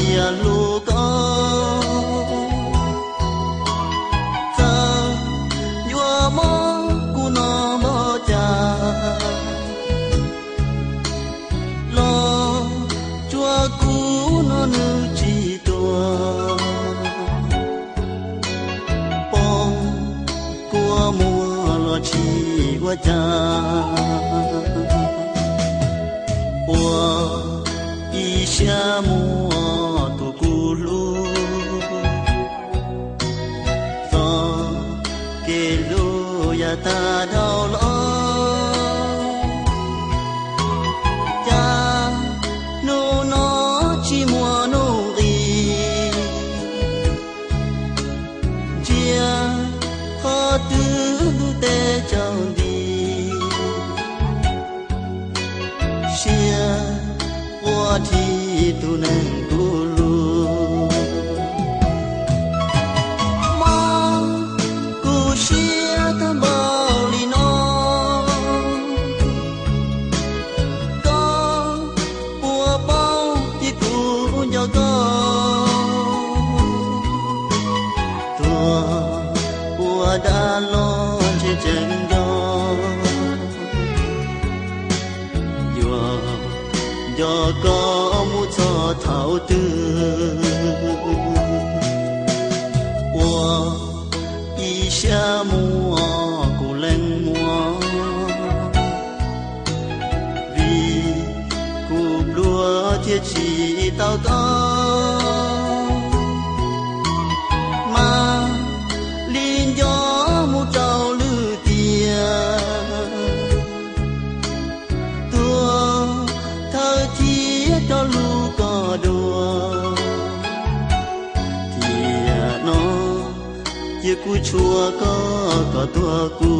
Tias hlub koj, txawm yuav mob kuv no npaum cas, los tsuas kuv no nws tsis tuag. Poob kua muag los tsis ua cas, ua ib siab muag tus kuv hlub. Txoj kev hlub yav tag dhau los, cas hnub no tsis muaj nuj nqis. Ntsia qhov twg ntuj teb tsaus nti, siab quaj dhi tus neeg kuv hlub. Mob kuv siab tag npaum li no, koj puas paub tias kuv nco koj? Tuag ua dab los ntshe tseem nco, yuav nco koj mus txog thaum twg. Ua ib siab muag kuv lees muag, vim kuv pluag thiaj tsis tau koj. Mas li nco mus rau lwm tiam, tuag thawj thiab rov hlub koj dua. Tiam no cia kuv tshua koj kom tuag kuv.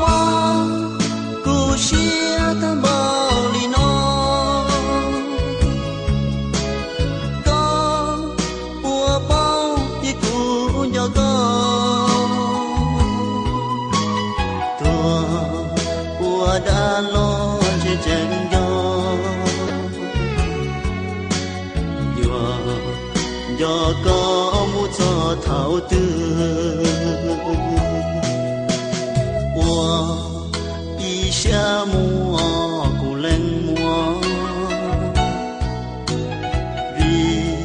Mob kuv siab tag npaum li no, koj puas paub tias kuv nco koj? Tuag ua dab los ntshe tseem nco, yuav nco koj mus txog thaum twg. Ua ib siab muag kuv lees muag, vim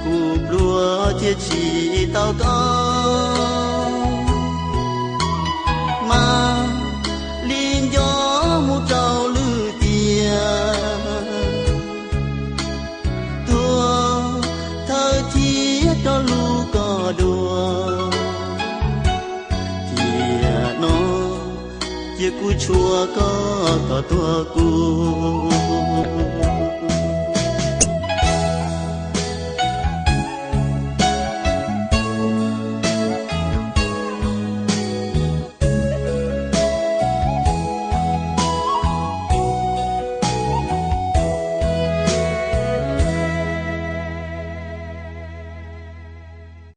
kuv pluag thiaj tsis tau koj. Mas li nco mus rau lwm tiam, tuag thawj thiab rov hlub koj dua. Tiam no cia kuv tshua koj kom tuag kuv.